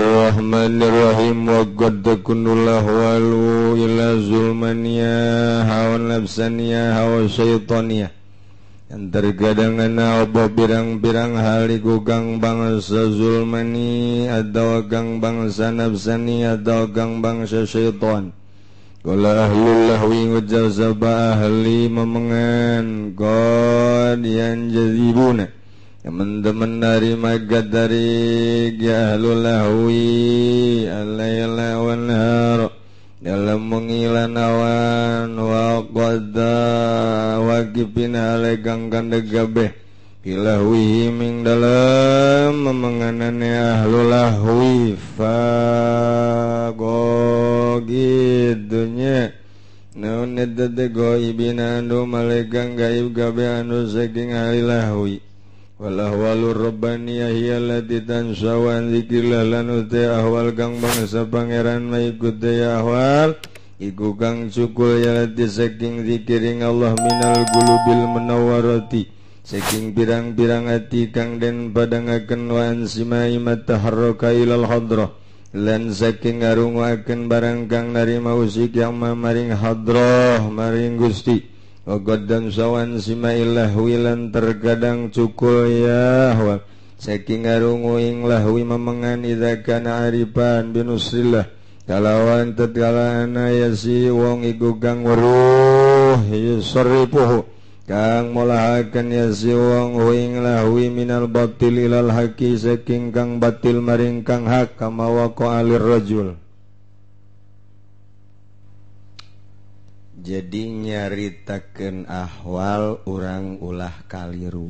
Bismillahirrahmanirrahim. Wa qad takunul ahwalu ila zulmaniyah hawa nafsaniyah hawa syaitaniyah. Yang terkadang ana apa pirang-pirang hal iku kang bangsa zulmani atau kang bangsa nafsani atau kang bangsa syaitan. Qala ahlul lahwi ngujar sapa ahli memengan qad yanjazibuna. Teman-teman dari magat dari ahlul lahwi alaila wan nahar dalam mengilan awan wa qadda waqifin alegang kandegabeh ilahwihi ming dalam memenganane ahlul lahwi fagogidnya naon eta teh goibina anu malegang gaib gabe anu saking ahli lahwi. Wal ahwalur rabbaniyah hiya allati tansau an dzikrillah lan uti ahwal kang bangsa pangeran maikut ya ahwal iku kang cukul ya lati saking zikiring Allah minal gulubil munawwarati saking pirang-pirang ati kang den padangaken wa ansimai mataharraka ilal hadrah lan saking ngarunguaken barang kang narima usik yang maring hadrah maring Gusti. Wa sawan simailah wilan terkadang cukul ya wa saking ngarungu ing lahwi memengan idza kana arifan binusrillah kalawan tatkala ana ya si wong iku kang weruh yusrifuhu kang molahaken ya si wong ing lahwi minal batil ilal haqi saking kang batil maring kang hak kama waqa alir rajul. Jadi nyaritakeun ahwal urang ulah kaliru.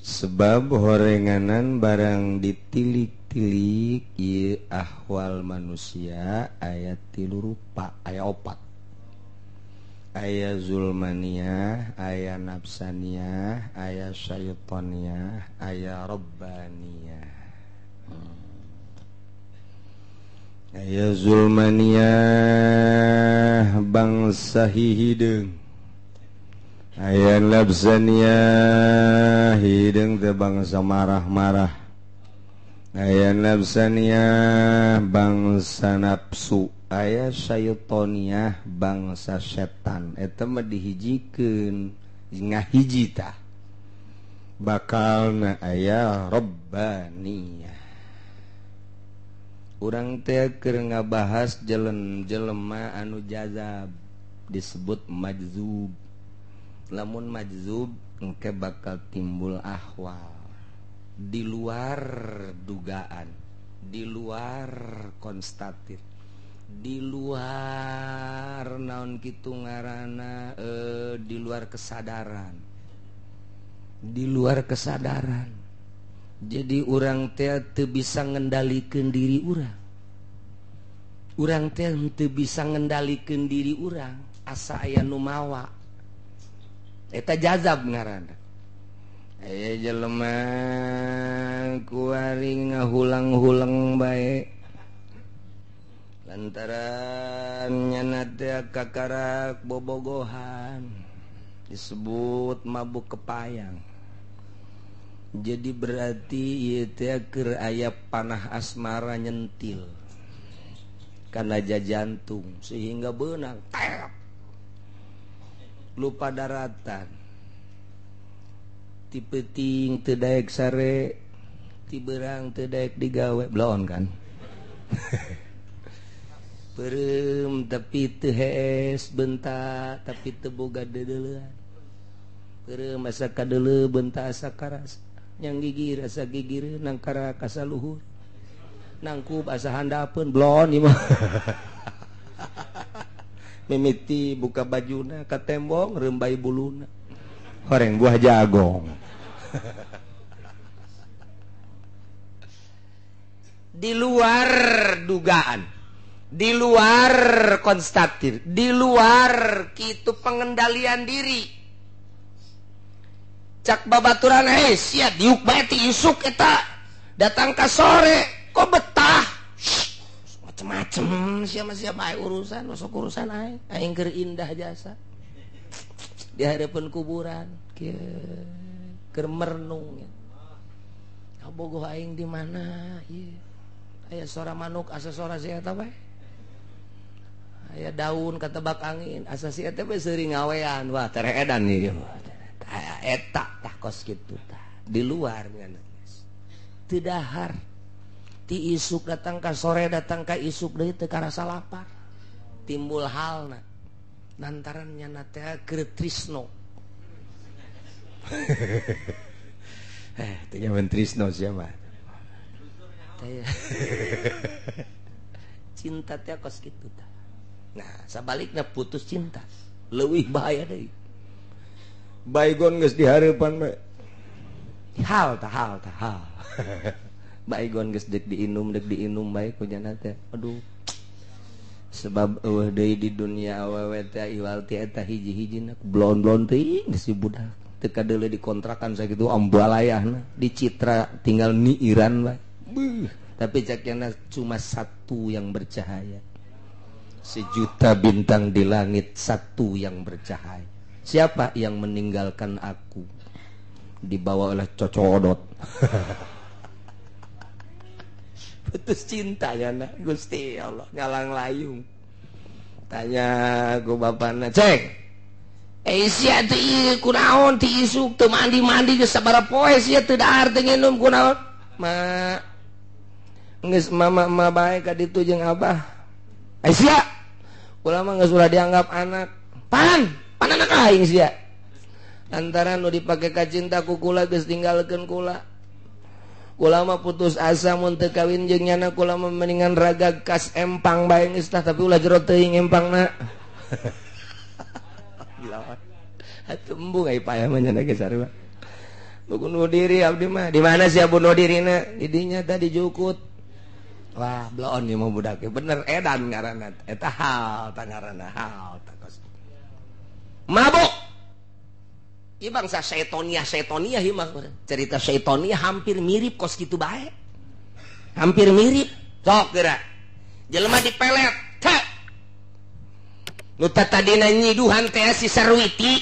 Sebab horenganan barang ditilik-tilik ieu ahwal manusia aya tilu rupa, aya opat. Aya zulmaniyah, aya nafsaniyah, aya syaitoniyah, aya rabbaniyah. Aya zulmaniyah bangsa hideung, aya nafsaniyah hideung teh bangsa marah-marah, aya nafsaniyah bangsa nafsu, aya syaitoniyah bangsa setan. Eta mah dihijikeun ngahiji tah bakalna aya rabbaniyah. Urang teh keur ngabahas jelema anu jazab disebut majzub. Lamun majzub engke bakal timbul ahwal di luar dugaan, di luar konstatir, di luar naon kitu ngaranna, di luar kesadaran. Di luar kesadaran. Jadi urang teh teu bisa ngendalikeun diri urang. Urang teh teu bisa ngendalikeun diri urang, asa aya nu mawa. Eta jazab ngaranna. Aya jelema kuari ngahulang-hulang bae. Lantaran nyana teh kakarak bobogohan disebut mabuk kepayang. Jadi berarti ieu teh keur aya panah asmara nyentil kana jantung sehingga beunang tep lupa daratan ti peuting teu daek sare ti beurang teu daek digawe bloon kan. Peureum tapi teu hees bentak tapi teu boga deudeulean. Peureum asa kadeuleu bentak asa karas. Yang gigir asa gigir nangkara kasa luhur nangkub asa handapeun blon ieu mah. Mimiti buka bajuna ka tembong reumbai buluna horeng buah jagong. Di luar dugaan, di luar konstatir, di luar kitu pengendalian diri. Cak babaturan hei sia diuk bae ti isuk eta datang ka sore kok betah macem-macem sia mah sia bae urusan masuk urusan aing aing keur indah jasa di hadapan kuburan kieu keur merenung. Kabogoh aing di mana ieu? Aya sora manuk asa sora si eta bae. Aya daun katebak angin asa si eta bae seuri ngawean. Wah, tere edan ieu. Eta tah kos kitu tah. Di luar ngan. Teu dahar. Ti isuk datang ka sore datang ka isuk deui teu karasa lapar. Timbul halna. Lantaran nyana teh keur trisno. Teu nyaman trisno sia mah. Cinta teh kos kitu tah. Nah, sabalikna putus cinta leuwih bahaya deui. Baygon geus dihareupan bae. Hal tah hal tah hal. Baygon geus deuk diinum bae ku nyana teh. Aduh. Sebab eueuh deui di dunia awewe teh iwal ti eta hiji-hijina blon-blon teuing si budak teu kadeuleu dikontrakan sakitu ambalayahna di Citra tinggal niiran bae. Beuh, tapi cak nyana cuma satu yang bercahaya. Sejuta bintang di langit satu yang bercahaya. Siapa yang meninggalkan aku? Dibawa oleh cocodot. Putus cinta ya nak Gusti Allah ngalang layung. Tanya ku bapana, "Cek, sia teu ieu kunaon ti isuk teu mandi-mandi geus sabaraha poe sia teu dahar teu nginum kunaon?" Ma geus mama ma bae ka ditu jeung abah. Sia ulah mah geus ulah dianggap anak. Pan, pan anak aing sia. Antara nu dipake ka cinta ku kula geus tinggalkeun kula. Kula mah putus asa mun teu kawin jeung nyana kula mah mendingan ragag kas empang bae geus tah tapi ulah jero teuing empangna. Atuh embung ai payah mah nyana ge sarua. Bunuh diri abdi mah. Di mana sia bunuh dirina? Di dinya tadi jukut. Wah, bloon ieu mah budak bener edan ngaranna. Eta hal tah ngaranna hal tah kos. Mabuk. Ieu bangsa setonia ieu mah. Cerita setonia hampir mirip kos kitu bae. Hampir mirip. Sok geura. Jelema dipelet. Teh. Nu tadina nyiduhan teh si Sarwiti.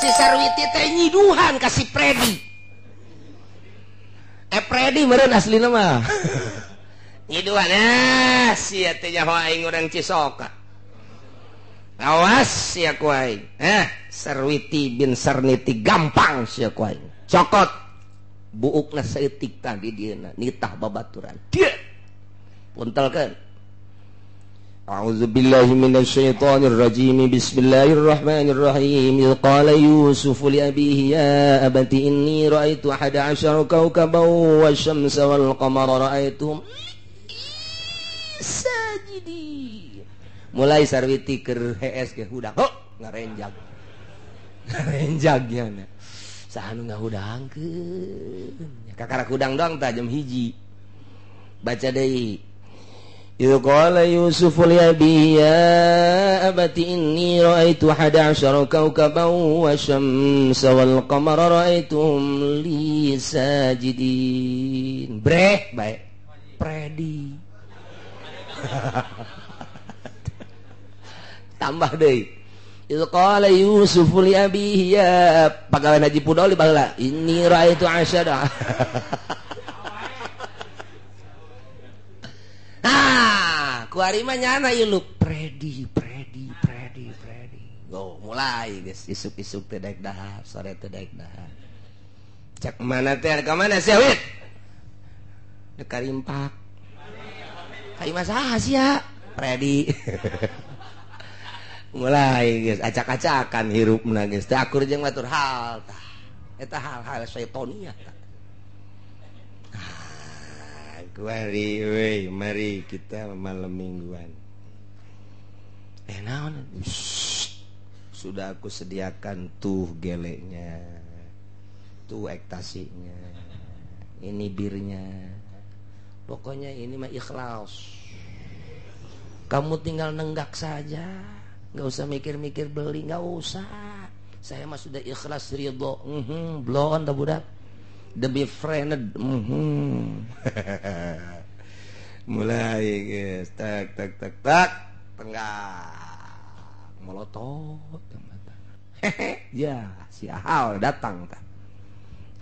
Si Sarwiti teh nyiduhan ka si Predi. Predi meureun aslina mah. Nyiduhan sia teh nyaho aing urang Cisoka. Awas sia ku aing. Sarwiti bin Sarniti gampang sia ku aing. Cokot buukna saeutik tah di dieuna nitah babaturan. Dia puntelkeun. A'udzubillahi minasyaitonir rajim. Bismillahirrahmanirrahim. Qala Yusuf li abihi ya abati inni ra'aitu 11 kawkaban wasyamsa wal qamara ra'aituhum sajidin. Mulai Sarwiti keur hees ge hudang. Ho, ngarenjag. Ngarenjag nya. Saha nu ngahudangkeun? Kakarak hudang doang tah jam 1. Baca deui. Idz qala Yusuf li abihi ya abati inni ra'aitu 11 kawkaban wasyamsa wal qamara ra'aituhum li sajidin. Breh bae. Predi. Tambah deui. Idz qala Yusuf li abihi ya pagawean Haji Pudoli baheula inni ra'aitu asyara. Ah, kuari mah nyana ieu lu Predi Predi Predi Predi. Go mulai geus isuk-isuk teh daek dahar, sore teh daek dahar. Cek mana teh ka mana sia wit? Dek karimpak. Ka imah saha sia? Predi. Mulai geus acak-acakan hirupna geus teu akur jeung batur hal tah. Eta hal-hal seitonia tah. Mari, wey, mari kita malam mingguan. Naon? Sudah aku sediakan tuh geleknya, tuh ektasinya, ini birnya. Pokoknya ini mah ikhlas. Kamu tinggal nenggak saja, nggak usah mikir-mikir beli, nggak usah. Saya mah sudah ikhlas ridho. Blow on dah budak. The be friend. Mulai guys, tak tak tak tak, tenggak, molotot, hehe, ya si Ahal datang tak.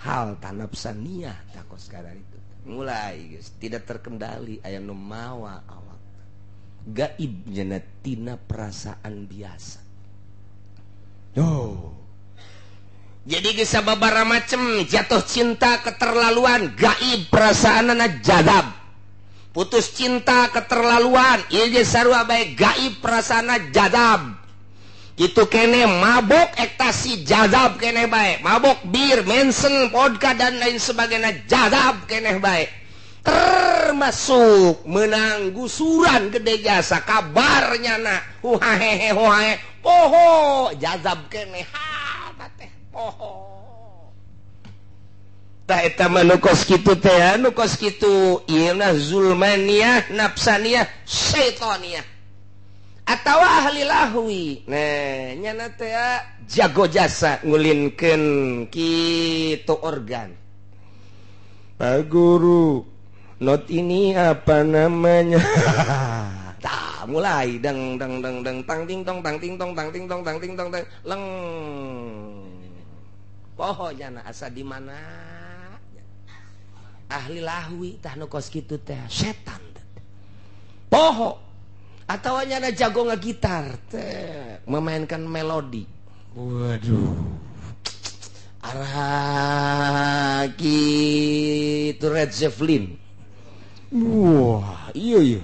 Hal tanapsaniyah takos kadar itu. Mulai geus tidak terkendali aya nu mawa awak. Gaib nya tina perasaan biasa. Oh. Jadi geus sababaraha macem jatuh cinta keterlaluan, gaib perasaanana jadab. Putus cinta keterlaluan, ieu ge sarua bae gaib perasaanna jadab. Kitu kene mabok ektasi jadab kene bae, mabok bir, mensen, vodka dan lain sebagainya jadab kene bae. Termasuk menang gusuran gede jasa kabarnya na huhahehe huhahe poho jadab kene ha teh poho. Tah eta mah nu kos kitu teh, nu kos kitu ieu mah zulmaniyah, nafsaniyah, syaitoniyah. Atawa ahli lahwi. Nah, nyana teh jago jasa ngulinkeun kitu organ. Pak guru, not ini apa namanya? Tah, mulai deng deng deng deng tang ting tong tang ting tong tang ting tong tang ting tong tang leng. Poho nyana asa di mana? Ahli lahwi tah nu kos kitu teh setan. Poho. Atau nyana jago ngegitar teh memainkan melodi. Waduh. Arah kitu Red Zeppelin. Wah, iya iya.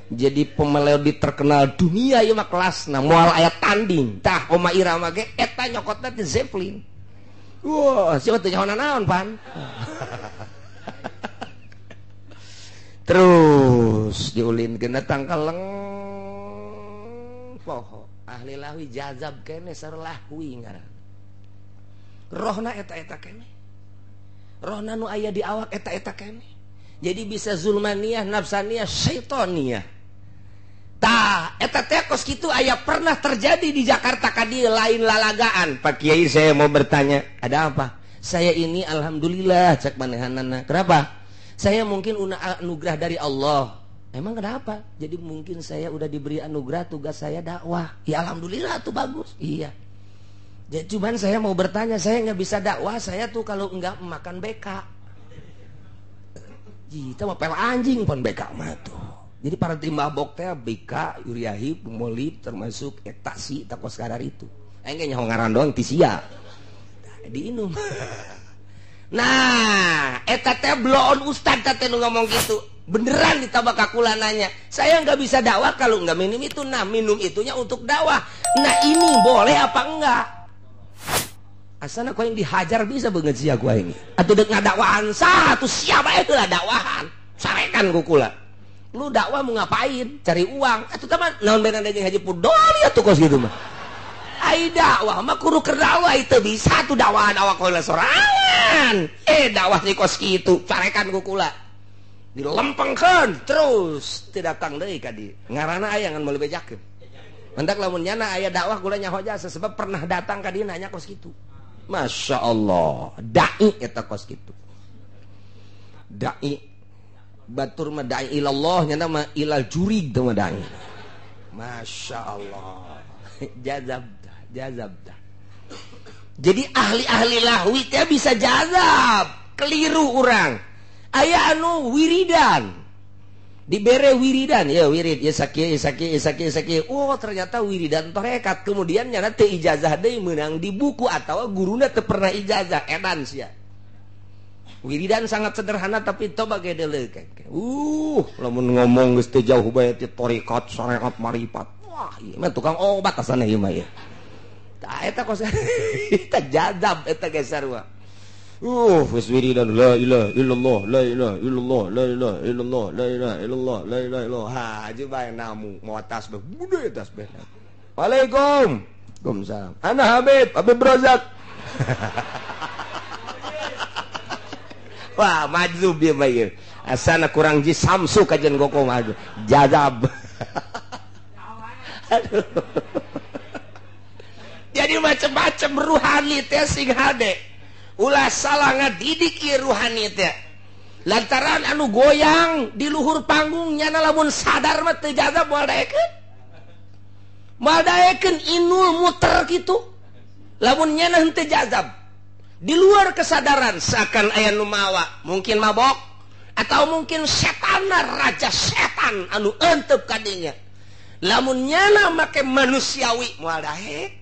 Jadi pemelodi terkenal dunia ieu mah kelasna moal aya tanding. Tah Oma Irama ge eta nyokotna ti Zeppelin. Wah, siapa teu nyaho naon pan. Terus diulinkeun tangkaleng poho ahli lahwi jazab kene sarlahwi ngaran. Rohna eta-eta kene. Rohna nu aya di awak eta-eta kene. Jadi bisa zulmaniyah, nafsaniyah, syaitoniyah. Tah, eta teh kos kitu aya pernah terjadi di Jakarta ka dieu lain lalagaan. Pak Kiai saya mau bertanya, ada apa? Saya ini alhamdulillah cek manehanana. Kenapa? Saya mungkin anugerah dari Allah. Emang kenapa? Jadi mungkin saya udah diberi anugerah, tugas saya dakwah. Ya alhamdulillah tuh bagus. Iya. Jadi cuman saya mau bertanya, saya nggak bisa dakwah, saya tuh kalau nggak makan BK. Kita mah pel anjing pon BK mah tuh. Jadi para timah bok teh BK, Uriahib, Molib termasuk ektasi takos kadar itu. Aing ge nyaho ngaran doang ti sia. Diinum. Nah, eta teh bloon ustad teh nu ngomong gitu. Beneran ditabak kakula nanya. Saya nggak bisa dakwah kalau nggak minum itu. Nah, minum itunya untuk dakwah. Nah, ini boleh apa enggak? Asana kau yang dihajar bisa banget sia gua ini. Atau dek ngadakwahan sah atau siapa itu lah dakwahan. Sarekan kukula. Lu dakwah mau ngapain? Cari uang. Atau teman naon benan jeung haji pudol ya tuh kos gitu mah. Ai dakwah mah kudu keur dakwah itu bisa tuh dakwahan awak heula sorangan. Dakwah si kos kitu, carekan kukula. Dilempengkeun terus teu datang deui ka dieu. Ngaranna aya ngan meuli bejakeun. Mendak lamun nyana aya dakwah kula nyaho jasa sebab pernah datang ka dieu nanya kos kitu. Masya Allah, dai eta kos kitu. Dai batur mah dai ilallah nyana mah ilal jurig teu mah dai. Masya Allah. Jazab jazab dah. Jadi ahli-ahli lahwi teh bisa jazab, keliru urang. Aya anu wiridan. Dibere wiridan, ya wirid, ya sakieu, ya sakieu, ya sakieu, ya sakieu. Oh, ternyata wiridan torekat. Kemudian nyana teu ijazah deui meunang di buku atawa guruna teu pernah ijazah, edan sia. Wiridan sangat sederhana tapi toba ge deuleu. Lamun ngomong geus teu jauh bae ti torekat, syariat, maripat. Wah, ieu mah tukang obat asana ieu mah ieu. Tah eta kos eta jazab eta ge sarua. Wis wiridan la ilaha illallah la ilaha illallah la ilaha illallah la ilaha illallah la ilaha illallah. Ha, aja bae namu mau tas be bude tas be. Waalaikum. Waalaikumsalam. Ana Habib, Habib Razak. Wah, majzub ieu mah ieu. Asana kurang ji Samsu kajian goko mah jazab. Aduh. Jadi macam-macam ruhani teh sing hade. Ulah salah ngadidik ieu ruhani teh. Lantaran anu goyang di luhur panggung nyana lamun sadar mah teu jazab moal daekeun. Moal daekeun inul muter kitu. Lamun nyana henteu jazab. Di luar kesadaran seakan aya nu mawa, mungkin mabok atau mungkin setan, raja setan anu entep kadinya. Lamun nyana make manusiawi moal daek.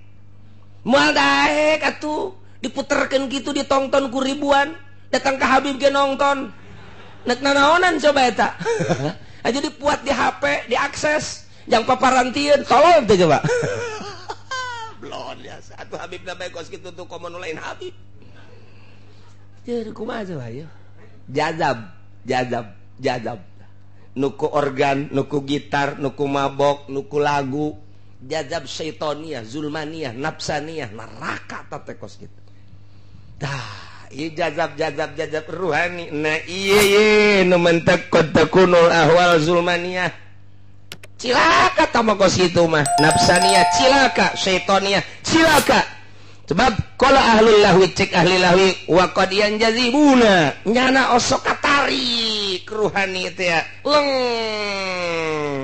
Moal daek atuh diputerkeun kitu ditongton ku ribuan, datang ke Habib ge nongton. Nek nanaonan coba eta. Aja dipuat di HP, diakses, yang paparantieun tolong teh coba. Blon biasa atuh Habib na bae kos kitu tuh komo nu lain Habib. Jadi kumaha coba yeuh. Jazab, jazab, jazab. Nuku organ, nuku gitar, nuku mabok, nuku lagu. Jazab syaitoniyah, zulmaniyah, nafsaniyah, neraka teh kos kitu. Tah, ieu jazab jazab jazab ruhani. Nah ieu ye nu mentek qad takunul ahwal zulmaniyah. Cilaka tama kos kitu mah. Nafsaniyah cilaka, syaitoniyah cilaka. Sebab qala ahlul lahwi cek ahli lahwi wa qad yanjazibuna nyana osok katarik ruhani teh leng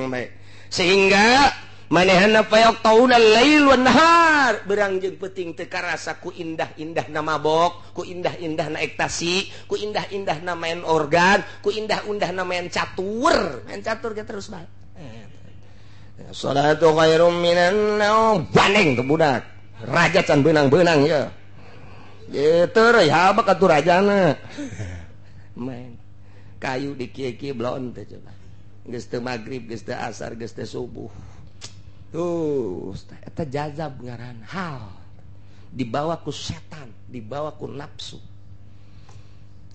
baik sehingga manehna payok tauna lail wan nahar berang jeung peuting teu karasa ku indah-indahna mabok, ku indah-indahna ektasi, ku indah-indahna main organ, ku indah-indahna main catur, main catur ge terus bae. Salatu khairum minan naum bandeng teu budak. Raja can beunang-beunang ya. Gitu ya habak atuh rajana. Main kayu di kieu-kieu blon teh coba. Geus teu magrib, geus teu asar, geus teu subuh. Tuh, eta jazab ngaran hal. Dibawa ku setan, dibawa ku nafsu.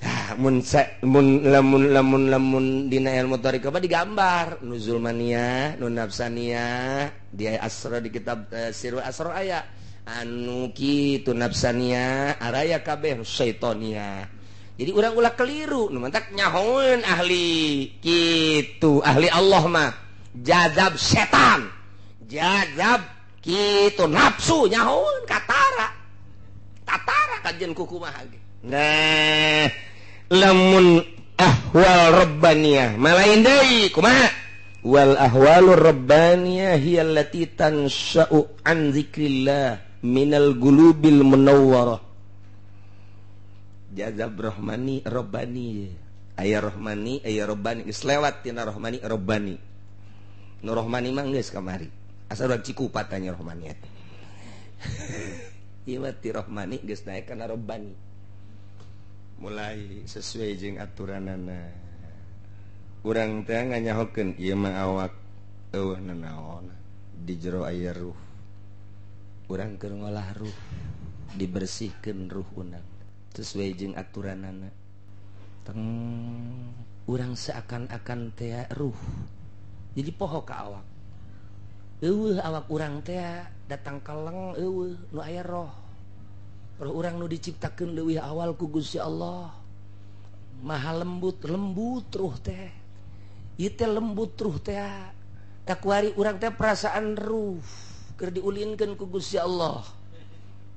Tah mun mun lamun lamun lamun dina ilmu thariqah digambar nu zulmaniyah, nu nafsaniyah, di asra di kitab Sirru Asra aya anu kitu nafsaniyah, araya kabeh syaitoniah. Jadi urang ulah keliru, nu mantak nyahoeun ahli kitu, ahli Allah mah jazab setan, jazab kitu nafsu nyahoeun katara. Katara kajian kukumaha ge. Nah, lamun ahwal rabbaniyah malain deui kumaha? Wal ahwalur rabbaniyah hiya allati tansha'u an zikrillah minal gulubil munawwarah. Jazab rohmani rabbani, aya rohmani aya rabbani geus lewat tina rohmani rabbani. Nu rohmani mah geus kamari. Asa urang Cikupa tanya rohmani eta. Ieu mah ti rohmani geus naik kana rabbani. Mulai sesuai jeung aturanana. Urang teh nganyahokeun ieu mah awak eueuh nanaon di jero aya ruh. Urang keur ngolah ruh, dibersihkeun ruh urang sesuai jeung aturanana. Teng urang seakan-akan teh ruh. Jadi poho ka awak. Eueuh awak urang teh datang kaleng eueuh nu aya roh. Roh urang nu diciptakeun leuwih awal ku Gusti Allah. Maha lembut, lembut ruh teh. Ieu teh lembut ruh teh. Takuari urang teh perasaan ruh keur diulinkeun ku Gusti Allah.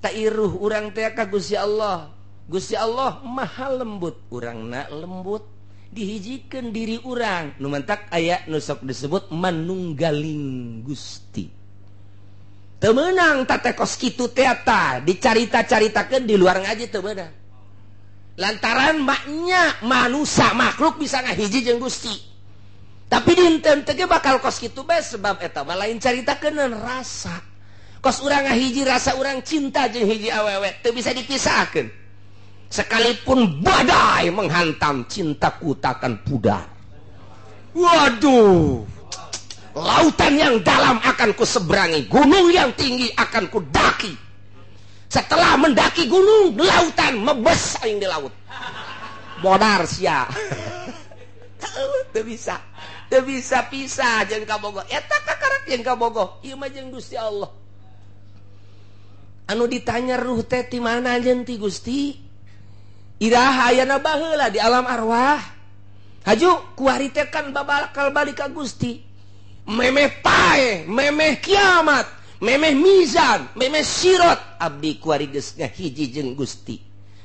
Ta iruh urang teh ka Gusti Allah. Gusti Allah maha lembut, urangna lembut. Dihijikeun diri urang. Nu mantak aya nu sok disebut manunggaling Gusti. Teu meunang ta teh kos kitu teh ta dicarita-caritakeun di luar ngaji teu meunang. Lantaran maknya manusia makhluk bisa ngahiji jeung Gusti. Tapi dinten teh bakal kos kitu bae sebab eta mah lain caritakeun rasa. Kos urang ngahiji rasa urang cinta jeung hiji awewe teu bisa dipisahkeun. Sekalipun badai menghantam cintaku takkan pudar. Waduh. Lautan yang dalam akan ku seberangi, gunung yang tinggi akan ku daki. Setelah mendaki gunung, lautan mebes aing di laut. Bodar sia. Teu bisa. Teu bisa pisah jeung kabogoh. Eta kakarak jeung kabogoh. Ieu mah jeung Gusti Allah. Anu ditanya ruh teh ti mana jeung ti Gusti? Iraha ayana baheula di alam arwah. Haju kuari teh kan babakal balik ka Gusti. Memeh pae, memeh kiamat, memeh mizan, memeh sirot, abdi kuari geus ngahiji jeung Gusti.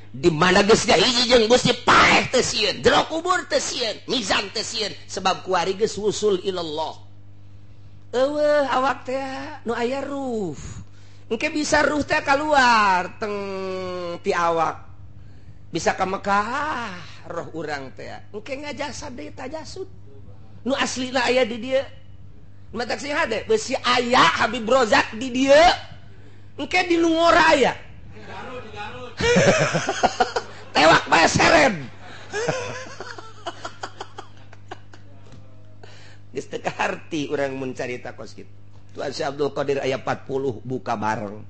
Di mana geus ngahiji jeung Gusti paeh teu sieun, jero kubur teu sieun, mizan teu sieun, sebab kuari geus wusul ilallah. Eueuh awak teh nu aya ruh. Engke bisa ruh teh kaluar teng ti awak. Bisa ka Mekah roh urang teh. Engke ngajasa deui tajasud. Nu aslina aya di dieu. Matak sing hade beusi aya Habib Rozak di dieu. Engke di Lungora aya. Di Garut, di Garut. Tewak bae seren. Geus teu kaharti urang mun carita kos kitu. Tuan Syekh Abdul Qadir aya 40 buka bareng.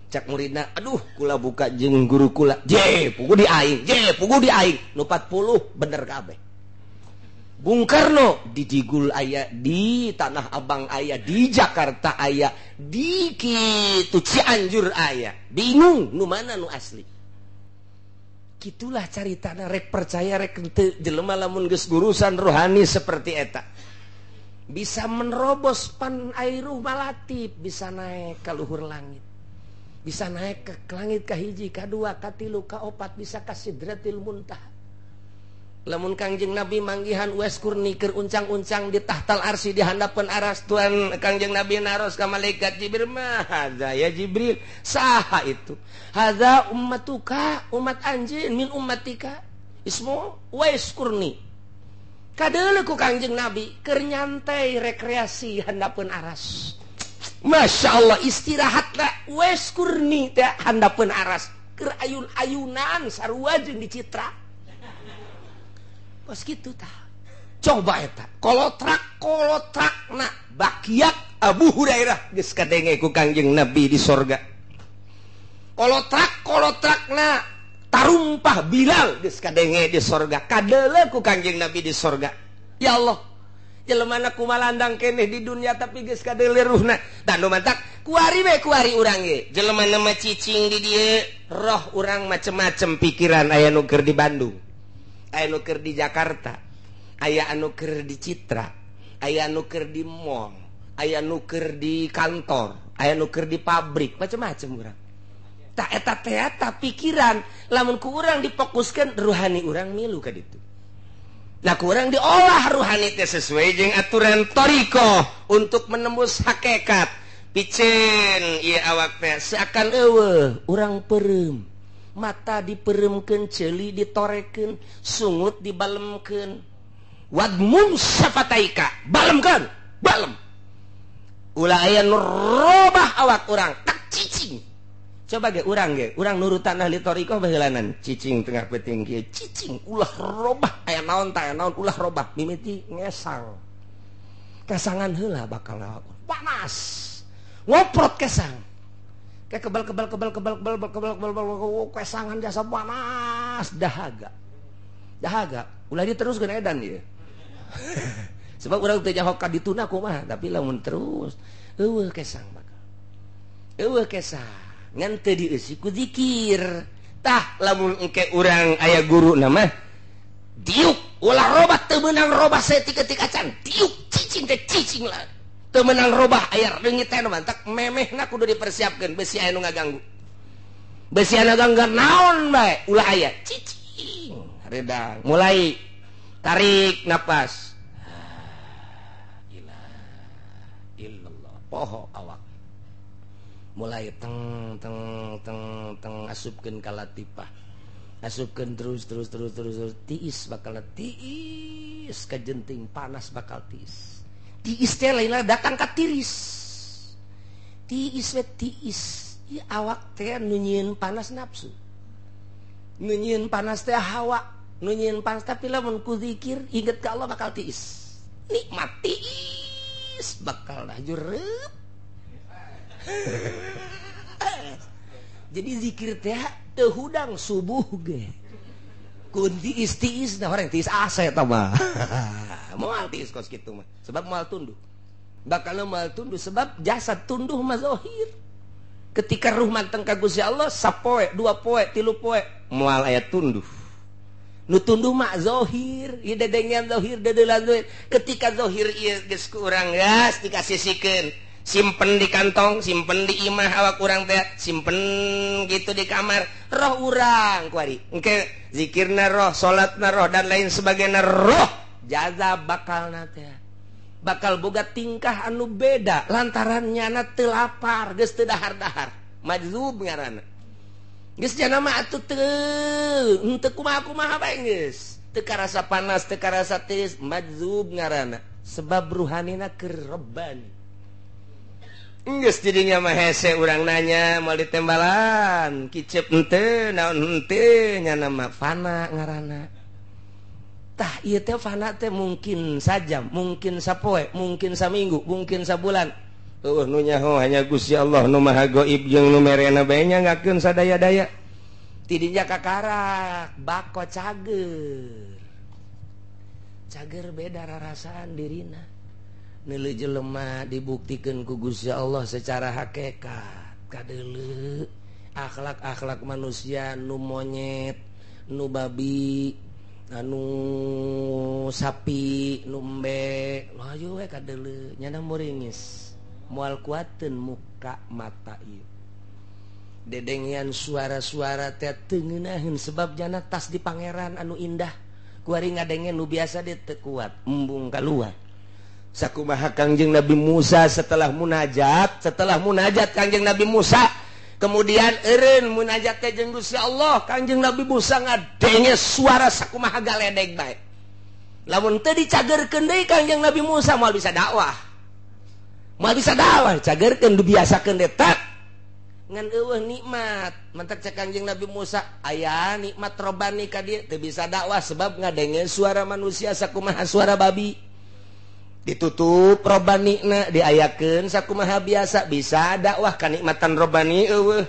Cak muridna, aduh kula buka jeung guru kula. Je, puguh di aing, je, puguh di aing. Nu 40 bener kabeh. Bung Karno di Jigul aya, di Tanah Abang aya, di Jakarta aya, di kitu Cianjur aya. Bingung nu mana nu asli. Kitulah caritana rek percaya rek henteu jelema lamun geus gurusan rohani seperti eta. Bisa menerobos pan airuh malatib, bisa naik ka luhur langit. Bisa naik ke langit ka hiji, ka dua, ka tilu, ka opat, bisa ka sidratil muntaha. Lamun Kangjeng Nabi manggihan Uwais Qurni keur uncang-uncang di tahtal arsy di handapeun aras Tuhan Kangjeng Nabi naros ka malaikat Jibril, mah hadza ya Jibril, saha itu? Hadza ummatuka, umat anjeun min ummatika. Ismu Uwais Qurni. Kadeuleu ku Kangjeng Nabi keur nyantai rekreasi handapeun aras. Masya Allah istirahatlah Uwais Qurni teh handapeun aras keur ayun-ayunan sarua jeung dicitra. Kos kitu tah. Coba eta kolotrak kolotrakna bakiak Abu Hurairah geus kadenge ku Kangjeng Nabi di sorga. Kolotrak kolotrakna tarumpah Bilal geus kadenge di sorga. Kadeuleu ku Kangjeng Nabi di sorga. Ya Allah, jelemana kumalandang keneh di dunia tapi geus kadeuleu ruhna. Tah nu mantak kuari we kuari urang ge. Jelemana mah cicing di dieu, roh urang macem-macem pikiran aya nu keur di Bandung, aya nu keur di Jakarta, aya anu keur di Citra, aya anu keur di mall, aya nu keur di kantor, aya nu keur di pabrik, macem-macem urang. Tah eta teh eta pikiran lamun ku urang difokuskeun ruhani urang milu ka ditu. Nah kurang diolah ruhani teh sesuai jeung aturan thariqah untuk menembus hakikat. Piceun ieu awak teh seakan eueuh urang peureum. Mata dipereumkeun, ceuli ditorekeun, sungut dibalemkeun. Wadmum safataika, balemkeun, balem. Ulah aya nu robah awak urang, tak cicing. Coba ge urang nurutan ahli thariqah baheulanan, cicing tengah peuting kieu, cicing ulah robah aya naon tah aya naon ulah robah, mimiti ngesang. Kesangan heula bakal awak panas. Ngoprot kesang. Kayak kebal kebal kebal kebal kebal kebal kebal kebal kesangan jasa panas dahaga. Dahaga, ulah diteruskeun edan ieu. Sebab urang teu nyaho ka dituna kumaha, tapi lamun terus eueuh kesang bakal. Eueuh kesang. Ngan teu dieusi ku zikir. Tah lamun engke urang aya guru mah diuk ulah robah teu meunang robah saeutik-eutik acan, diuk cicing teh cicing lah. Teu meunang robah aya reungit teh mantak memehna kudu dipersiapkeun besi aya nu ngaganggu. Besi aya ngaganggu naon bae ulah aya cicing redang. Mulai tarik napas. La ilaha illallah. Poho awak. Mulai teng teng teng teng asupkeun ka latifah. Asupkeun terus terus terus terus, terus tiis bakal tiis kajenting panas bakal tiis. Tiis teh lain datang ka tiris. Tiis we tiis. Ieu awak teh nu nyieun panas nafsu. Nu nyieun panas teh hawa, nu nyieun panas tapi lamun ku zikir inget ka Allah bakal tiis. Nikmat tiis bakal lajur. Jadi zikir teh teu hudang subuh ge. Kun tiis tiis nah orang tiis asa eta mah. Moal tiis kos kitu mah. Sebab moal tunduh. Bakal moal tunduh sebab jasad tunduh mah zahir. Ketika ruh manteng ka Gusti Allah sapoe, dua poe, tilu poe moal aya tunduh. Nu tunduh mah zahir, ieu dedengean zahir, dedeulan zahir. Ketika zahir ieu geus ku urang geus dikasisikeun. Simpen di kantong, simpen di imah awak urang teh, simpen gitu di kamar, roh urang kuari. Engke zikirna roh, salatna roh dan lain sebagainya roh, jaza bakalna teh. Bakal boga tingkah anu beda lantaran nyana teu lapar, geus teu dahar-dahar. Majzub ngaranna. Geus jana mah atuh teu henteu kumaha-kumaha bae geus. Teu karasa panas, teu karasa tiis, majzub ngaranna. Sebab ruhanina keur reban. Geus jadinya mah hese urang nanya moal ditembalan, kicep henteu, naon henteu nya mah fana ngaranna. Tah ieu teh fana teh mungkin sajam, mungkin sapoe, mungkin saminggu, mungkin sabulan. Eueuh nu nyaho hanya Gusti Allah nu Maha Gaib jeung nu merena bae nyangakeun sadaya-daya. Tidinya kakarak bako cager. Cager beda rarasaan dirina. Neuleuh jelema dibuktikeun ku Gusti Allah secara hakikat. Kadeuleu akhlak-akhlak manusia nu monyet, nu babi, anu sapi, nu embe, hayu we kadeuleu nyana muringis. Moal kuateun muka mata ieu. Dedengean suara-suara teh teu ngeunaheun sebab jana tas di pangeran anu indah. Kuari ngadenge nu biasa dia teu kuat, embung kaluar. Sakumaha Kangjeng Nabi Musa setelah munajat Kangjeng Nabi Musa, kemudian eureun munajat teh jeung Gusti Allah, Kangjeng Nabi Musa ngadenge suara sakumaha galedeg bae. Lamun teu dicagerkeun deui Kangjeng Nabi Musa moal bisa dakwah. Moal bisa dakwah, cagerkeun dibiasakeun deui tak. Ngan eueuh nikmat, mantak cek Kangjeng Nabi Musa, aya nikmat robani ka dieu teu bisa dakwah sebab ngadenge suara manusia sakumaha suara babi. Ditutup robanina diayakeun sakumaha biasa bisa dakwah kanikmatan robani eueuh.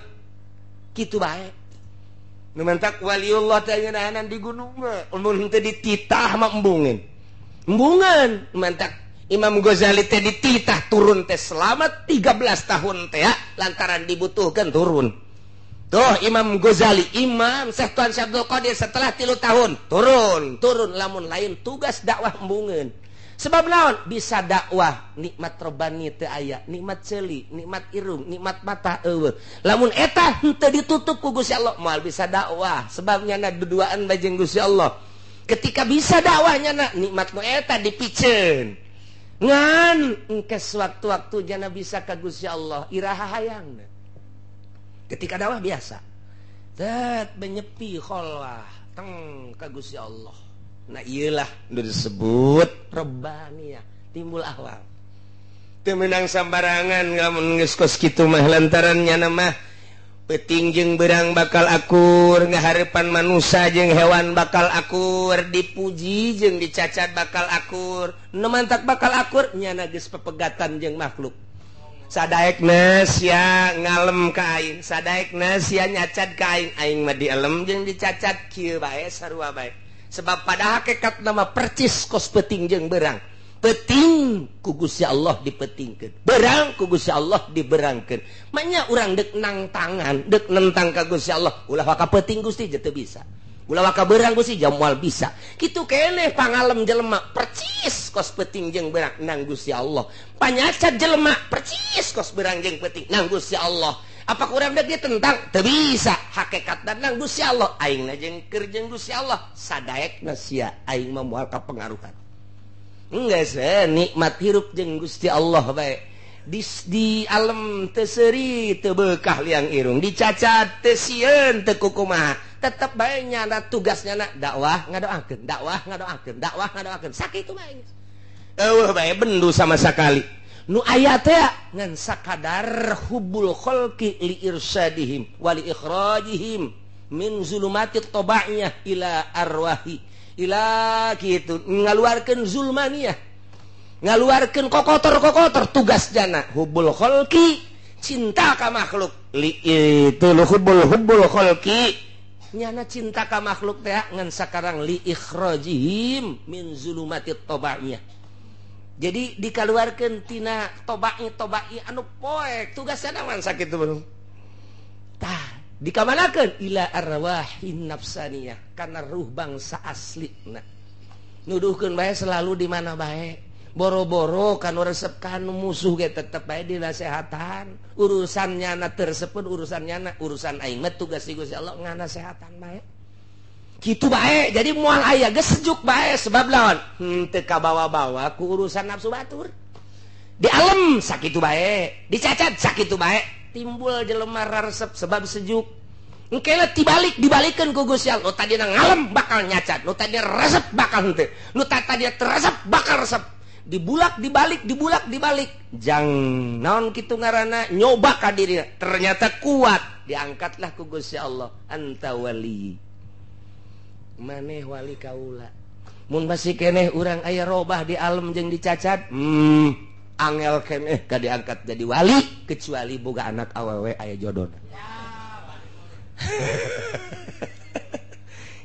Kitu bae. Nu mantak waliullah teh ngeunahanan di gunung mah, mun henteu dititah mah embungeun. Embungeun mantak Imam Ghazali teh dititah turun teh selama 13 tahun teh lantaran dibutuhkan turun. Tuh Imam Ghazali, Imam Syekh Tuan Syekh Abdul Qadir setelah 3 tahun turun lamun lain tugas dakwah embungeun. Sebab naon bisa dakwah nikmat robani teu aya, nikmat ceuli, nikmat irung, nikmat mata eueuh. Lamun eta henteu ditutup ku Gusti Allah moal bisa dakwah sebab nyana duduaan bae jeung Gusti Allah. Ketika bisa dakwah nyana nikmat nu eta dipiceun. Ngan engke sewaktu-waktu jana bisa ka Gusti Allah iraha hayangna. Ketika dakwah biasa. Tet menyepi kholwah teng ka Gusti Allah. Nah iyalah nu disebut rabbaniyah, timbul ahwal. Teu meunang sambarangan lamun geus kos kitu mah lantaran nyana mah peuting jeung beurang bakal akur, ngahareupan manusia jeung hewan bakal akur, dipuji jeung dicacat bakal akur, nu mantak bakal akur nyana geus pepegatan jeung makhluk. Sadaekna sia ngalem ka aing, sadaekna sia nyacat ka aing, aing mah dialem jeung dicacat kieu bae sarua bae. Sebab pada hakikat nama percis kos peuting jeung beurang. Peuting ku Gusti Allah dipetingkeun, berang ku Gusti Allah diberangkeun. Manya urang deuk nang tangan, deuk nentang ka Gusti Allah, ulah waka peuting Gusti je teu bisa. Ulah waka berang Gusti jam moal bisa. Kitu keneh pangalem jelema percis kos peuting jeung berang nang Gusti Allah. Panyacat jelema percis kos berang jeung peuting nang Gusti Allah. Apa kurang deuk dia tentang teu bisa. Hakikatna nang Gusti Allah, aingna jeung keur jeung Gusti Allah, sadaekna sia aing mah moal kapengaruhan. Enggak sih, nikmat hirup jeung Gusti Allah bae. Di alam teu seuri teu beukah liang irung, dicacat teu sieun teu kukumaha. Tetep bae nyana tugas nyana dakwah ngadoakeun, dakwah ngadoakeun, dakwah ngadoakeun. Sakitu bae geus. Eueuh bae bendu sama sakali. Nu aya teh ngan sakadar hubbul khalqi li irsyadihim wa li ikhrajihim min zulumati tabaiyah ila arwahi. Ila gitu ngaluarkeun zulmaniyah, ngaluarkeun kokotor-kokotor tugas jana hubbul khalqi cinta ka makhluk li itu hubbul khalqi nyana cinta ka makhluk teh ngan sakarang li ikhrajihim min zulumati tabaiyah. Jadi dikaluarkeun tina tobai anu poek tugasna man sakitu belum. Tah dikamanakeun ila arwahin nafsaniyah karena ruh bangsa aslina. Nuduhkeun bae selalu di mana bae. Boro-boro kanu resep kanu musuh ge tetep bae dinasehatan. Urusan nyana tersepun urusan nyana urusan aing mah tugas Gusti Allah nganasehatan bae. Kitu bae jadi moal aya geus sejuk bae sebab lawan henteu kabawa-bawa ku urusan nafsu batur. Di alam sakitu bae, dicacat sakitu bae, timbul jelema resep sebab sejuk. Engkena dibalik dibalikeun ku Gusti Allah. Nu tadina ngalem bakal nyacat, nu tadina resep bakal henteu, nu tadina teresep bakal resep. Dibulak dibalik dibulak dibalik. Jang naon kitu ngaranna nyoba ka dirina, ternyata kuat, diangkatlah ku Gusti Allah. Anta wali. Maneh wali kaula. Mun masih keneh urang aya robah di alem jeung dicacat, angel keneh ka diangkat jadi wali kecuali boga anak awewe aya jodona.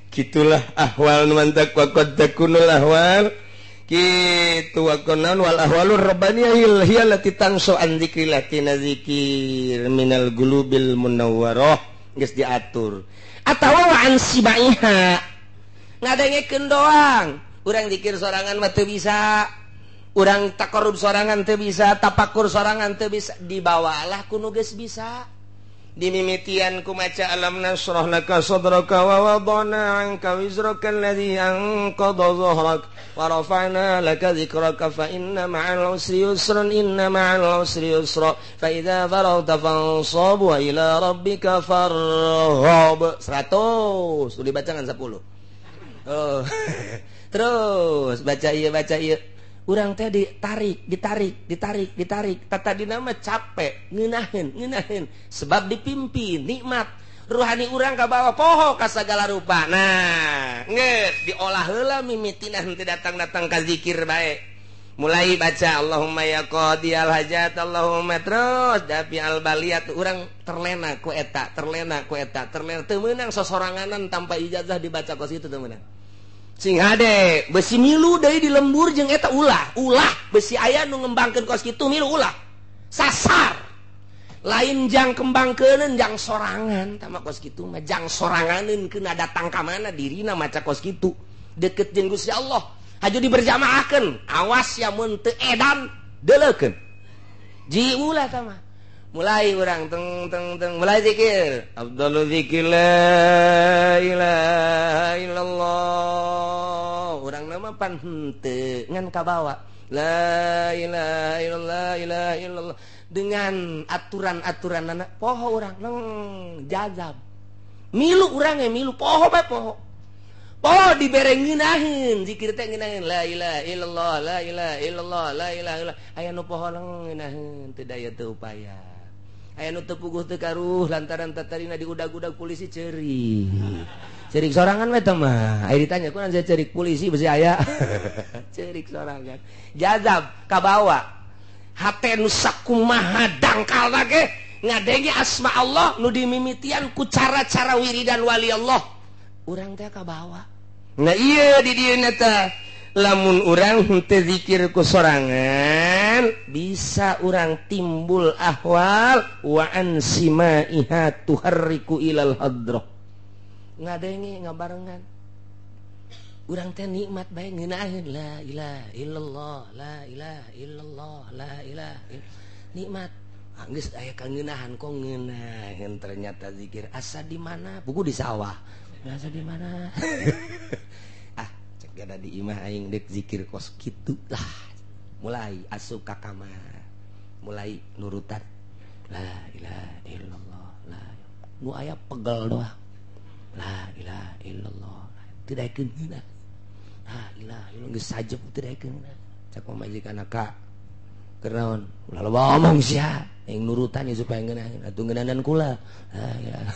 Gitulah ahwal nu mantak wa qad takunul ahwal kitu wa kunan wal ahwalur rabbaniyah hiya allati tansu an dzikrillah tina zikir minal gulubil munawwarah geus diatur atawa wa an sibaiha ngadengekeun doang. Urang zikir sorangan mah teu bisa, urang takarub sorangan teu bisa, tapakur sorangan teu bisa, dibawalah ku nu geus bisa. Dimimitian ku maca alam nasrah laka sadraka wa wadana anka wizraka alladhi anqadha dhahrak wa rafa'na laka dhikraka fa inna ma'al usri yusran inna ma'al usri yusra fa idza faragta fansab wa ila rabbika farghab. 100 udah dibaca ngan 10. Oh. Terus baca ieu urang teh ditarik ditarik ditarik ditarik tadina mah capek ngeunaheun sebab dipimpin nikmat ruhani urang ka bawah poho ka sagala rupa. Nah geus diolah heula mimitina henteu datang-datang ka zikir bae, mulai baca Allahumma ya qadiyal hajat Allahumma terus dafi al baliyat urang terlena ku eta terlena ku eta terlena teu meunang sosoranganan tanpa ijazah dibaca kos kitu teu meunang. Sing hade besi milu deui di lembur jeung eta ulah ulah besi aya nu ngembangkeun kos kitu milu ulah sasar lain jang kembangkeuneun jang sorangan tama kos kitu mah jang soranganeun keuna datang ka mana dirina maca kos kitu deket jeung Gusti Allah haju diberjamaahkeun awas ya mun teu edan deuleukeun ji ulah tama mulai urang teng teng teng mulai zikir afdalu zikir la ilaha illallah urang nama pan henteu ngan kabawa la ilaha illallah ilaha illallah dengan aturan-aturanana poho urang neng jazab milu urang ge milu poho bae poho poho dibere ngeunaheun zikir teh ngeunaheun la ilaha illallah la ilaha illallah la ilaha illallah aya nu poho ngeunaheun teu daya teu upaya aya nu teu puguh teu karuh lantaran tatarina diudag-udag polisi ceurik ceurik sorangan we teh mah aya ditanya kunaon sia ceurik polisi besi aya ceurik sorangan jazab kabawa hate nu sakumaha dangkalna ge ngadenge asma Allah nu dimimitian ku cara-cara wiridan wali Allah urang teh kabawa. Nah ieu di dieu teh lamun urang henteu zikir ku sorangan bisa urang timbul ahwal wa an simaiha tuharriku ilal hadrah ngadenge ngabarengan urang teh nikmat bae ngeunaheun la ilaha illallah la ilaha illallah la ilaha nikmat geus aya kangeunahan kok ngeunaheun ternyata zikir asa di mana buku di sawah asa di mana ah cek gada di imah aing deuk zikir kos kitu lah mulai asup ka kamar mulai nurutan la ilaha illallah la nu aya pegel doang la ilaha illallah teu daekeun ngeunah la ilaha illallah geus sajep teu daekeun ngeunah cak pamajikan ka keur naon ulah loba omong sia aing nurutan ieu supaya ngeunaheun atuh ngeunahan kula la ilaha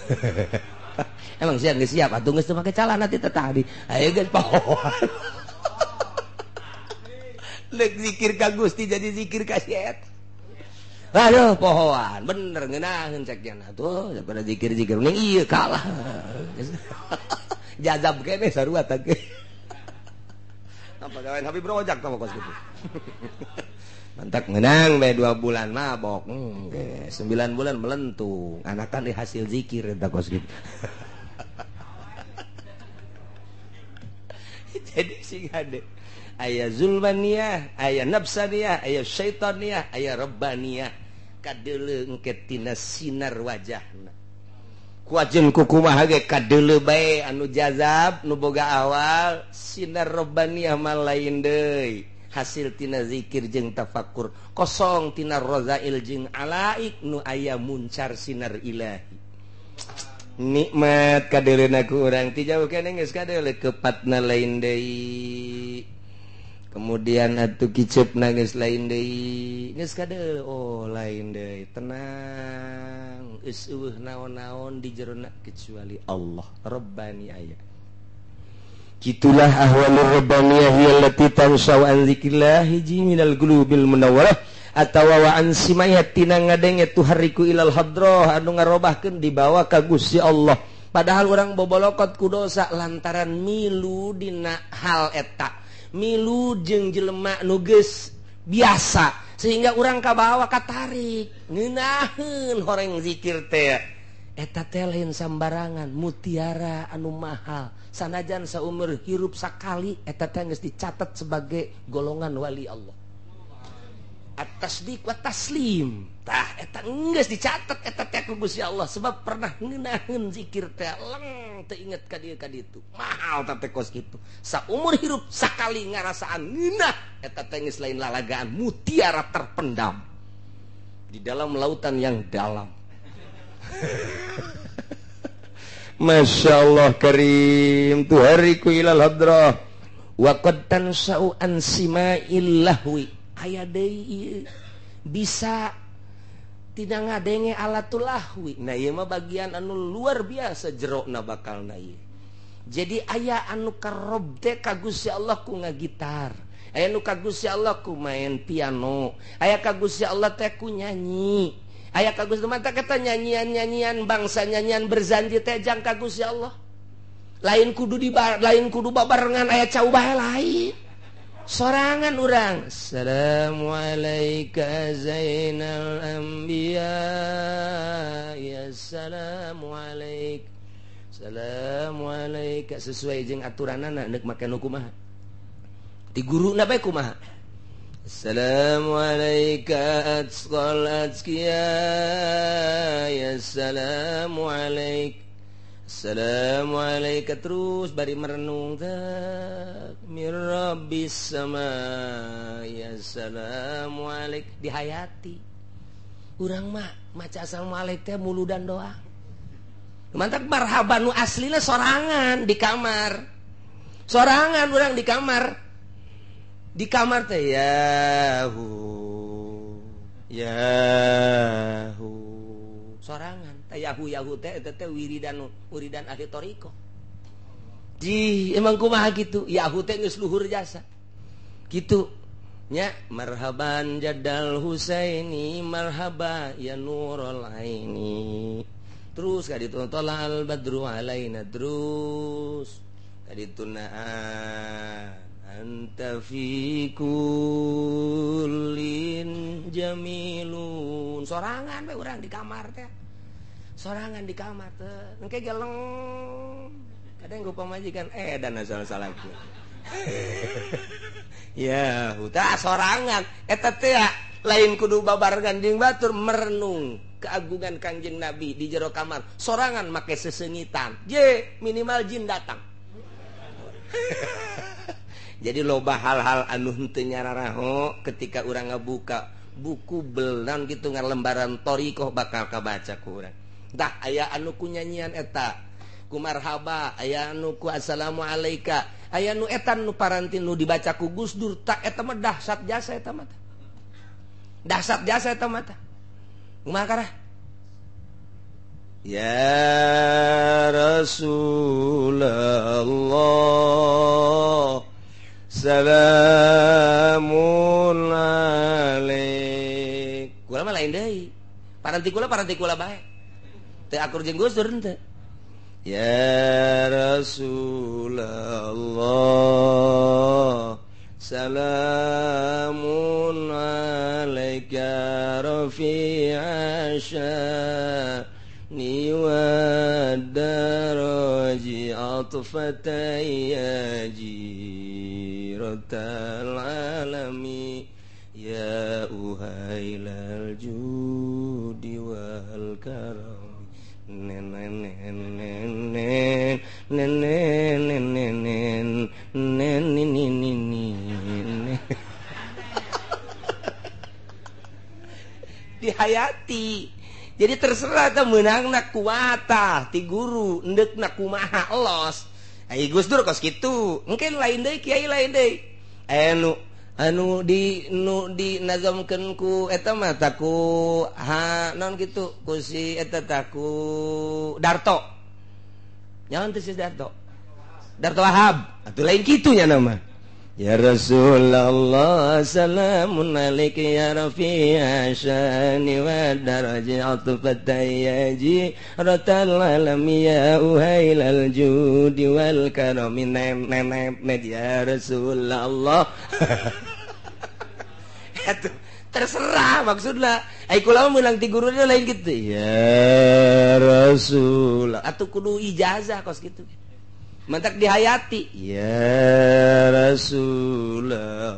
emang siap geus siap atuh geus teu make calana ti tadi ayo geus pohoan leuk zikir ka Gusti jadi zikir ka si eta aduh pohoan bener ngeunaheun cek nya atuh daripada zikir-zikir ning ieu kalah jazab keneh sarua tah ge apa gawean Habib Rojak tah kos kitu mantak ngeunang bae 2 bulan mabok 9 bulan melentung anakan di hasil zikir eta kos kitu. Jadi sing hade aya zulmaniyah aya nafsaniyah aya syaitaniyah aya rabbaniyah kadeuleu engke tina sinar wajahna kuajeun kukumaha ge kadeuleu bae anu jazab nu boga awal sinar rabbaniyah mah lain deui hasil tina zikir jeung tafakur kosong tina rozail jeung alaik nu aya muncar sinar ilahi. Nikmat kadeuleuna ku urang ti jauh keneh geus kadeule kepatna lain deui. Kemudian atuh kiceupna geus lain deui. Geus kadeule oh lain deui. Tenang, geus eueuh naon-naon di jerona kecuali Allah Rabbani aya. Kitulah ahwalur rabbaniyah hiya allati tansau an dzikrillah hiji minal qulubil munawwarah atawa wa an simayat tina ngadenge tuhariku ilal hadrah anu ngarobahkeun dibawa ka Gusti Allah. Padahal urang bobolokot ku dosa lantaran milu dina hal eta, milu jeung jelema nu geus biasa sehingga urang kabawa katarik ngeunaheun horeng zikir teh. Eta teh lain sambarangan, mutiara anu mahal. Sanajan saumur hirup sakali eta teh geus dicatat sebagai golongan wali Allah. At-tasdiq wa taslim. Tah eta geus dicatat eta teh ku Gusti Allah sebab pernah ngeunaheun zikir teh leng teu inget ka dieu ka ditu. Mahal tah teh kos kitu. Saumur hirup sakali ngarasaan ngeunah eta teh geus lain lalagaan, mutiara terpendam di dalam lautan yang dalam. Masya Allah karim tuhariku ilal hadrah wa qad tansau an sima'il lahwi. Aya deui bisa tidak ngadenge alatul lahwi. Nah ieu mah bagian anu luar biasa jerokna bakalna ieu. Jadi aya anu karob teh ka Gusti Allah ku ngagitar, aya nu ka Gusti Allah ku main piano, aya ka Gusti Allah teh ku nyanyi, aya ka Gusti mata kata nyanyian-nyanyian bangsa nyanyian berzanji teh jang ka Gusti Allah. Lain kudu di lain kudu babarengan aya cau bae lain. Sorangan urang. Assalamualaikum zainal anbiya ya assalamualaikum. Assalamualaikum sesuai jeung aturanana neuk make nu kumaha. Ti guruna bae kumaha. Assalamualaikum atqal atqiya ya assalamualaikum. Assalamualaikum terus bari merenung teh mir rabbis sama ya assalamualaikum dihayati. Urang mah maca assalamualaikum teh muludan doang. Mantap marhaban nu aslina sorangan di kamar. Sorangan urang di kamar. Di kamar teh yahu yahu sorangan. Yahu yahu teh eta teh wiridan wiridan ahli thariqah. Ji emang kumaha kitu? Yahu teh geus luhur jasa. Kitu nya marhaban jadal Husaini marhaba ya nurul aini. Terus ka ditu tolal badru alaina terus ka ditu anta fi kullin jamilun. Sorangan we urang di kamar teh. Sorangan di kamar teh engke geleng kadang gue pamajikan dan asal salahku ya udah sorangan eta teh lain kudu babarengan jeung batur merenung keagungan Kangjeng Nabi di jero kamar sorangan make sesengitan je minimal jin datang. Jadi loba hal-hal anu henteu nyararaho ketika urang ngabuka buku belan gitu ngalembaran thariqah bakal kabaca ku urang. Tah aya anu ku nyanyian eta ku marhaba, aya anu ku assalamualaika, aya nu etan nu parantin nu dibaca ku Gus Dur tak eta mah dahsyat jasa eta mah. Dahsyat jasa eta mah. Kumaha karah? Ya Rasulullah salamun alaik. Kula mah lain deui. Paranti kula bae. Teu akur jeung Gus Dur henteu. Ya Rasulullah salamun alaika rafi'a syani wa daraji atfata ya jiratal alami ya uhailal judi wal karam. Nen nen nen nen nen nen nen nen nen nen dihayati. Jadi terserah teh meunangna kuatah ti guru endekna kumaha los. Ai Gus Dur kos kitu. Mungkin lain deui kiai lain deui. Anu anu di nu di nazamkeun ku eta mah taku ha naon kitu ku si eta taku Darto. Nyaon teh si Darto? Darto Wahab. Atuh lain kitu nya nama. Ya Rasulullah salamun alaika ya rafi'a syani wa daraji atufatayaji ratal alami ya uhailal judi wal karami nenek ya Rasulullah. Atuh terserah maksudna. Ai kula meunang ti guruna lain kitu. Ya Rasulullah atuh kudu ijazah kos kitu. Mantak dihayati ya Rasulullah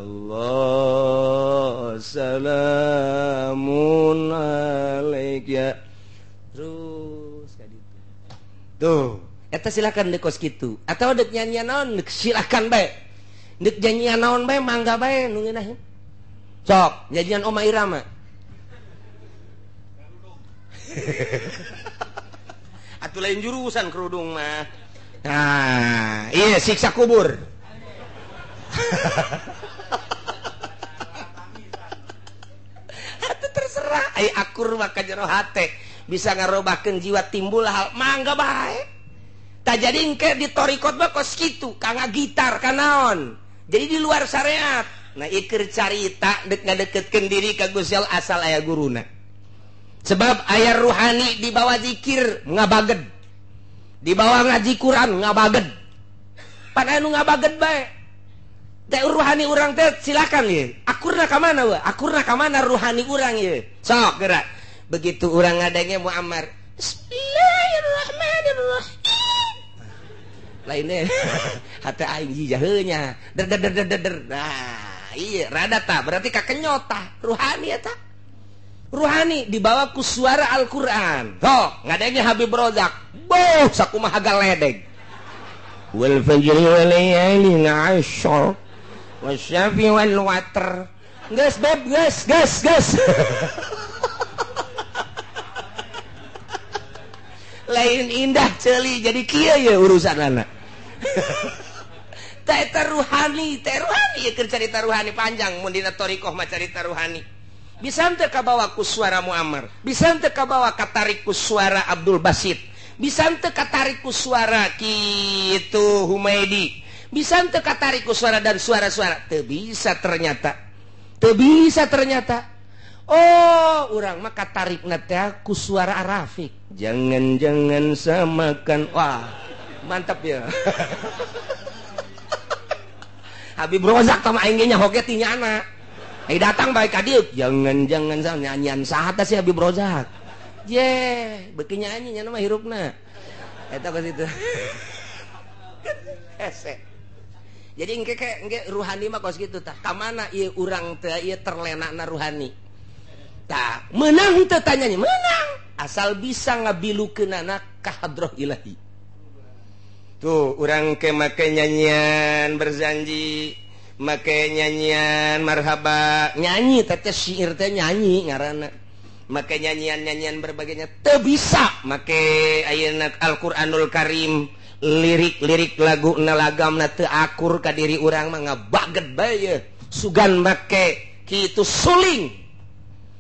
salamun alaik ya terus ka ditu. Tuh eta silakan deuk kos kitu atawa deuk nyanyian naon deuk silakan bae deuk nyanyian naon bae mangga bae nu ngeunaheun sok nyanyian Oma Irama. Atuh lain jurusan kerudung mah. Nah, iya siksa kubur. Atuh terserah, ai akur mah ka jero hate bisa ngarobahkeun jiwa timbul hal mangga bae. Tah jadi engke di torikot mah kos kitu, kangga gitar kanaon. Jadi di luar syariat. Nah, ieu carita deuk ngadeukeutkeun diri ka Gusti Allah asal aya guruna. Sebab aya ruhani di bawah zikir ngabaged. Di bawah ngaji Quran ngabaged. Pan anu ngabaged bae. Teh ruhani urang teh silakan ieu. Akurna ka mana we? Akurna ka mana ruhani urang ieu? Sok gerak. Begitu urang ngadenge Muammar, Bismillahirrahmanirrahim. Lainnya hate aing jijaheunya. Der der der der der. Nah, iya rada tah berarti kakenyot tah ruhani eta. Ruhani dibawa ku suara Al-Qur'an. Sok ngadenge Habib Rozak. Boh, sakumaha galedeg. Wal fajri wal layalin asyr wasyafi wal watr. Geus beb, geus, geus, geus. Lain indah ceuli jadi kieu ye urusanana. Tah eta ruhani, teh ruhani ieu keur carita ruhani panjang mun dina thariqah mah carita ruhani. Bisa teu kabawa ku suara Muammar, bisa teu kabawa katarik ku suara Abdul Basit. Bisa teu katarik ku suara kitu Humaidi, bisa teu katarik ku suara dan suara-suara teu bisa ternyata, teu bisa ternyata. Oh, urang mah katarikna teh ku suara Arafik. Jangan-jangan samakan. Wah, mantap ya. Habib Rozak tah mah aing ge nyaho ge ti nyana. Ai datang bae ka dieu, jangan-jangan sama nyanyian saha tah si Habib Rozak. Ye, beuki nyanyi nya mah hirupna. Eta kos itu. Hese. Jadi engke engke ruhani mah kos kitu tah. Ka mana ieu urang teh ieu terlenana ruhani. Tah, meunang teu tanyanya, meunang. Asal bisa ngabilukeunana ka hadroh ilahi. Tuh, urang ke make nyanyian berzanji, make nyanyian marhaba, nyanyi teh teh syair teh nyanyi ngaranna. Make nyanyian-nyanyian berbagainya teu bisa make ayeuna Al-Qur'anul Karim lirik-lirik lagu na lagamna teu akur ka diri urang mah ngabaget bae ye. Sugan make kitu suling.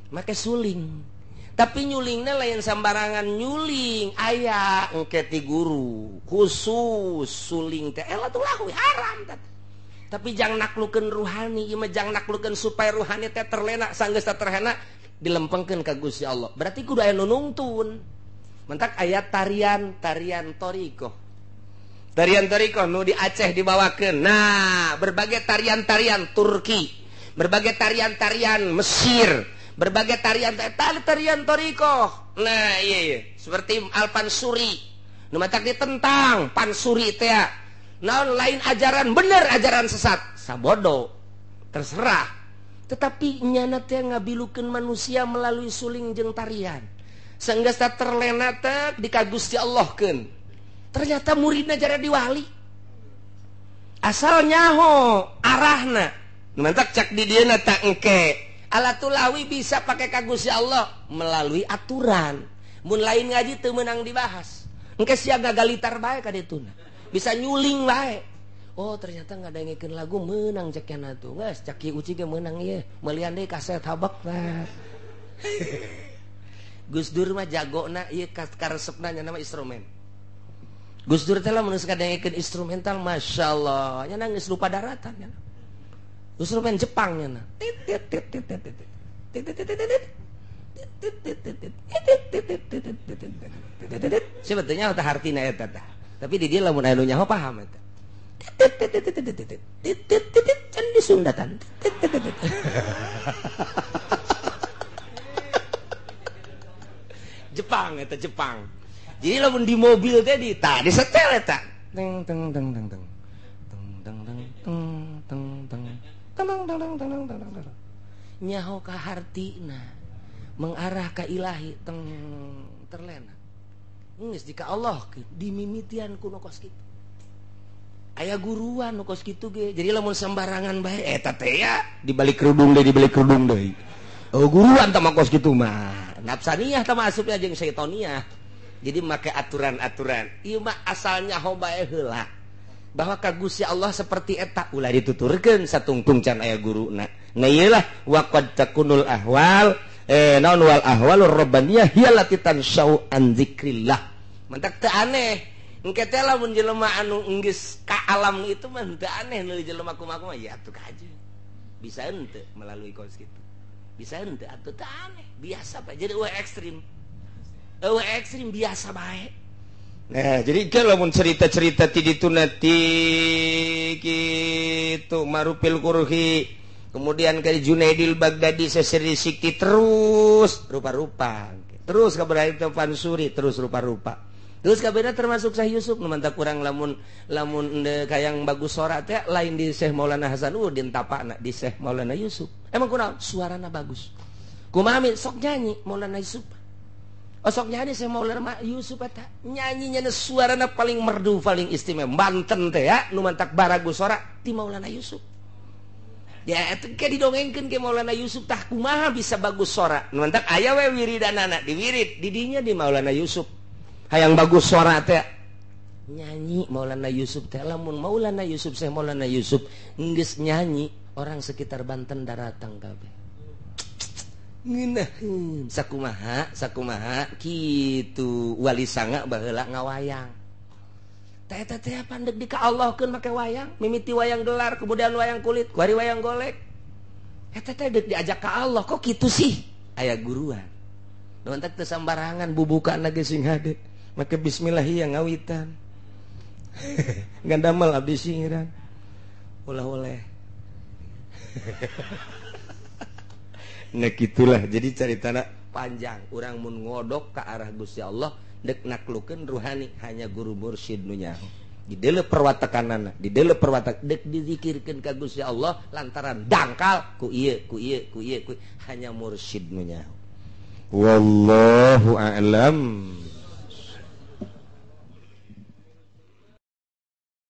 Make suling. Tapi nyulingna lain sambarangan nyuling, aya engke ti guru khusus suling teh elah tuh lahu haram teh. Tapi jang naklukeun ruhani, ieu mah jang naklukeun supaya ruhani teh terlena sanggeus teh terlena dilempengkeun ka Gusti Allah. Berarti kudu aya nu nungtun. Mentak aya tarian, tarian thariqah. Tarian thariqah nu di Aceh dibawakeun. Nah, berbagai tarian-tarian Turki, berbagai tarian-tarian Mesir, berbagai tarian tarian thariqah. Nah, iya, iya. Seperti Al-Pansuri. Nu matak ditentang Pansuri teh. Naon lain ajaran bener ajaran sesat. Sabodo. Terserah. Tetapi nyana teh ngabilukeun manusia melalui suling jeung tarian. Sanggeus terlena teh di ka Gusti Allahkeun. Ternyata muridna jara diwali. Asal nyaho arahna. Nu mantak cak di dieuna tah engke Alatul lahwi bisa pakai ka Gusti Allah melalui aturan. Mun lain ngaji teu meunang dibahas. Engke sia gagalitar bae ka dituna. Bisa nyuling bae. Oh ternyata ngadengekeun lagu meunang cek nya tuh. Geus cek Ki Uci ge meunang ieu. Meulian deui kaset habak nah. Gus Dur mah jagona ieu karesepna nya nama instrumen. Gus Dur teh lamun geus ngadengekeun instrumental masyaallah nya geus lupa daratan nya. Instrumen Jepang nya. Tit tit tit tit tit tit tit tit tit tit. Sebetulnya teh hartina eta tah. Tapi di dieu lamun aya nu nyaho paham eta. Tit tit tit tit tit tit tit tit can disundatan. Tit tit tit. Jepang eta Jepang. Jadi lamun di mobil teh di tah disetel eta. Teng teng teng teng teng. Teng teng teng teng teng teng teng teng teng teng teng. Nyaho ka hartina mengarah ka ilahi teng terlena. Geus jika Allah dimimitian ku nu kos kitu. Aya guruan nu kos kitu ge. Jadi lamun sembarangan bae eta teh ya dibalik kerudung deui dibalik kerudung deui. Oh guruan tah mah kos kitu mah. Nafsaniyah tah masupnya jeung syaitoniah. Jadi make aturan-aturan. Ieu mah asalnya bae heula. Bahwa ka Gusti Allah seperti eta ulah dituturkeun satungtung can aya guruna. Nah ieu lah wa qad takunul ahwal naon wal ahwalur rabbaniyah hiya allati tanshau an dzikrillah. Mentak teu aneh. Engke teh lamun jelema anu geus ka alam itu mah teu aneh nu jelema kumaha-kumaha ya atuh kaje. Bisa henteu melalui kos kitu. Bisa henteu atuh teu aneh, biasa bae. Jadi eueuh ekstrim. Eueuh ekstrim biasa bae. Nah, jadi kalau mun cerita-cerita ti ditu nanti kitu Marupil Kurhi, kemudian ke Junaidil Baghdadi seseri sikti terus rupa-rupa. Terus kabar itu Pansuri terus rupa-rupa. Terus kabarna termasuk Syekh Yusuf nu mantap kurang lamun lamun kayang bagus sora teh lain di Syekh Maulana Hasanuddin tapana di Syekh Maulana Yusuf. Emang kunaon suarana bagus. Kumaha sok nyanyi Maulana Yusuf. Oh sok nyanyi Syekh Maulana Yusuf eta nyanyinya suarana paling merdu paling istimewa. Banten teh ya nu mantak baragus sora ti Maulana Yusuf. Ya eta ke didongengkeun ke Maulana Yusuf tah kumaha bisa bagus sora. Nu mantak aya we wiridanana diwirid di dinya di Maulana Yusuf. Hayang bagus suara teh nyanyi Maulana Yusuf teh lamun Maulana Yusuf Syekh Maulana Yusuf geus nyanyi orang sekitar Banten daratang kabeh. Ngeunaheun sakumaha sakumaha kitu wali sanga baheula ngawayang. Teh eta teh pandeg di ka Allahkeun make wayang, mimiti wayang gelar kemudian wayang kulit, kuari wayang golek. Eta teh deuk diajak ka Allah kok kitu sih? Aya guruan. Nu entek teu sambarangan bubukana ge sing hade. Make bismillah yang ngawitan. Ngandamel abdi singiran. Ulah oleh. Nah gitulah jadi caritana panjang. Urang mun ngodok ka arah Gusti Allah dek naklukeun ruhani hanya guru mursyid nu nyaho. Dideuleu perwatakanana, dideuleu perwatak dek dizikirkeun ka Gusti Allah lantaran dangkal ku ieu ku ieu ku ieu ku hanya mursyid nu nyaho. Wallahu a'lam.